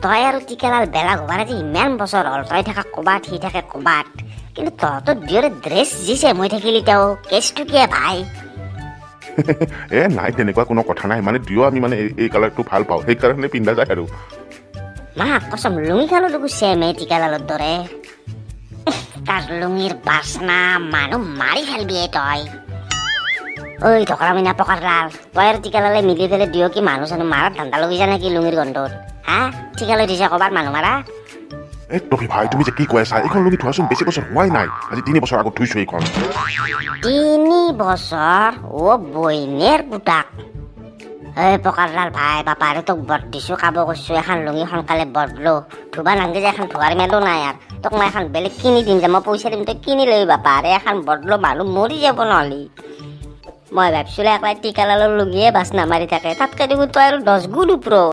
তই আৰু টিকালাল বেলা হোৱাৰ আজি ইমান বছৰ হ'ল, তই থাকা ক'বাত, সি থাকে ক'বাত, কিন্তু তহঁতৰ দুয়োৰে ড্ৰেছ যি চেম হৈ থাকিলি, তেওঁ কেছটো কি ভাই? এ নাই, তেনেকুৱা কোনো কথা নাই। মানে দুয়ো আমি মানে এই কালাৰটো ভাল পাওঁ, সেইকাৰণে পিন্ধা যায় আৰু। মা কচম, লুঙিখনো দেখোন চেম এই টিকালালৰ দৰে। তাৰ লুঙিৰ বাচনা, মানুহ মাৰি ফেলবি তই। ঐ ধকৰা মিনা পকাৰলাল, তই আৰু টিকালালে মিলি পেলাই দুয়ো কি মানুহ চানুহ মাৰাত ধান্দা লগিছা নেকি লুঙিৰ গন্ধত? হা, ঠিকা লৈ দিছা ক'ৰবাত মানুহ মাৰা? এ টফি ভাই, তুমি যে কি কৈ আছা! এইখন লুঙি ধোৱাচোন বেছি বছৰ হোৱাই নাই, আজি 3 বছৰ আগত ধুইছো এইখন। 3 বছৰ? অ বইনেৰ পুতাক! এই পকাৰলাল ভাই, বাপাৰে তোক বদ দিছো, কাব কৈছো, এখন লুঙি সোনকালে বদলো। ধুবা নাংগে যে, এখন ধোৱাৰ মেলো নাই আৰু। তোক মই এখন বেলেগ কিনি দিম যে, মই পইচা দিম, তই কিনি ল'বি। বাপাৰে, এখন বদলো, মানুহ মৰি যাব নহ'লি। মই ভাবছিলো একলাই টিকালালৰ লুঙিয়ে বাচনা মাৰি থাকে, তাতকৈ দেখোন তই আৰু 10 গুণ ওপৰত।